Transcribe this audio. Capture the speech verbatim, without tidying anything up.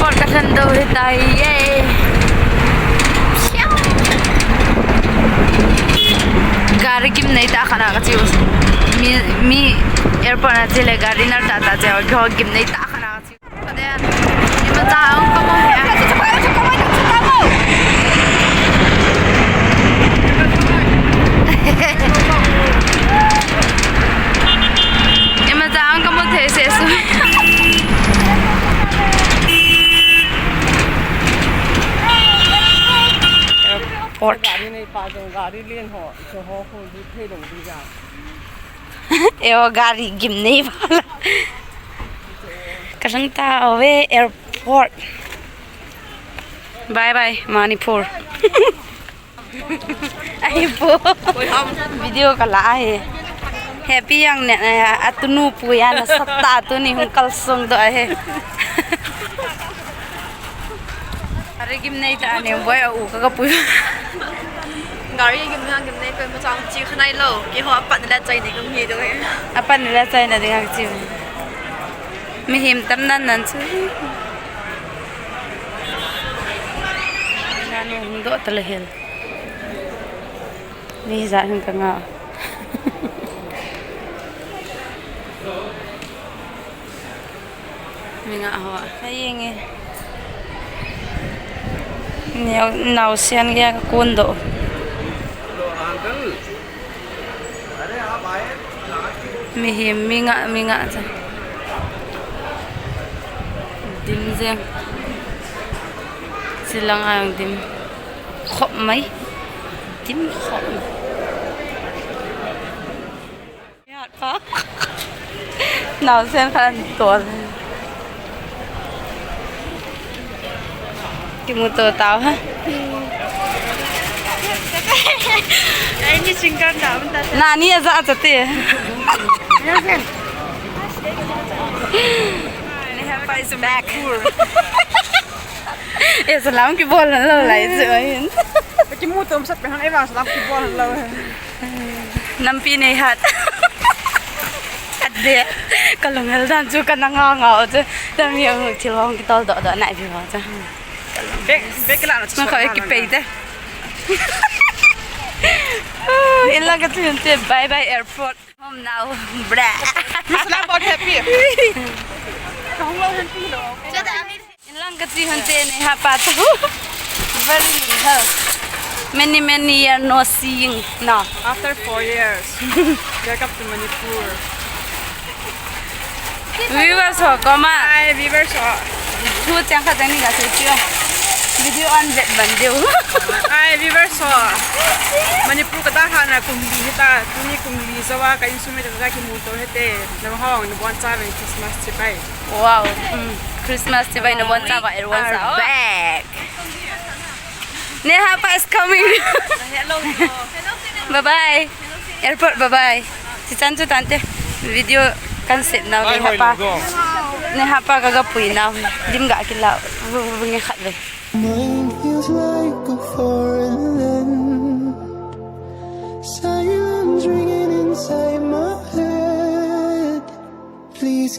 Ka lhun doh hitai ye. Gari gimnei tah khat a ka che u. Mi, mi airport a che le gari nal tah tah che u, keiho gimnei tah khat a ka che u. Ka de, imacha hung ka mu he. Imacha hung ka mu thei sese. Airport. Gari nei pa jong gari len ho, cho ho ko du thei dong du ja. Eo gari gimnei pa la. Ka sang tauve airport. Bye bye, Manipur. Ahi pu. Video ka la ahi. Happy yang ne, eh, atunu pu ya na sat ta tuni hung kalsong doh ahi. Gari gimnei tah ne boi a u ka ka pu. Gari gimnei, gimnei ko ma chang chi khanai lo. Keiho apat na le chai ni ka mu doh ahi. Apat na le chai na ding a ka chi. Mihem tam nan nan chu. Nanu hung doh ta le hel. Ni za hung ka nga. Mi nga ho. Ka yeng e. Neo, naosen gei a ka kon doh. Mihem, mi nga, mi nga cha. Dim jeng. Chilang a jong dim. Khop mai. Dim khop mai. Naosen khat an tol. Kimuto tau ha. Ai ni single na um ta. Nani aja aja te. Back. Eh, salam kibol lo lai chu ahin. Kimuto um sat pe han, eh, salam kibol lo. Nampi nei hat. Ade. Ka lunghel dan chu ka na nga nga u chu. Tami u thil hong kitol doh doh nai vi ho chu. Bek, bek la na chu. Nang kha kipei te. Inlang ka chun te bye bye airport. Home now. Bra. Salam bol happy. Ka hung lo happy lo. Inlang ka che hon te nei hapa chu. Very little. Many, many years no seeing. No. After four years. Welcome to Manipur. Viewers ho koma. Hi, viewers ho. Thu chang khat chang ni ka sei chu. Video on vet ban diu. Hi, viewers ho. Manipur ka dalha na kum li hita. Tuni kum li jou a ka insung mite ka kimuto hite. Nabonchauvin Christmas chibai. Wow. Mm. Christmas chibai nabonchauva, everyone are back. Nehapa is coming. Bye bye. Airport bye bye. Chichan chu tante. Video kan set nau Nehapa. Nehapa ka ga pui nau. Dim ga kila. Nge khat ve. Mine feels like a foreign land. Silence ringing inside my head. Please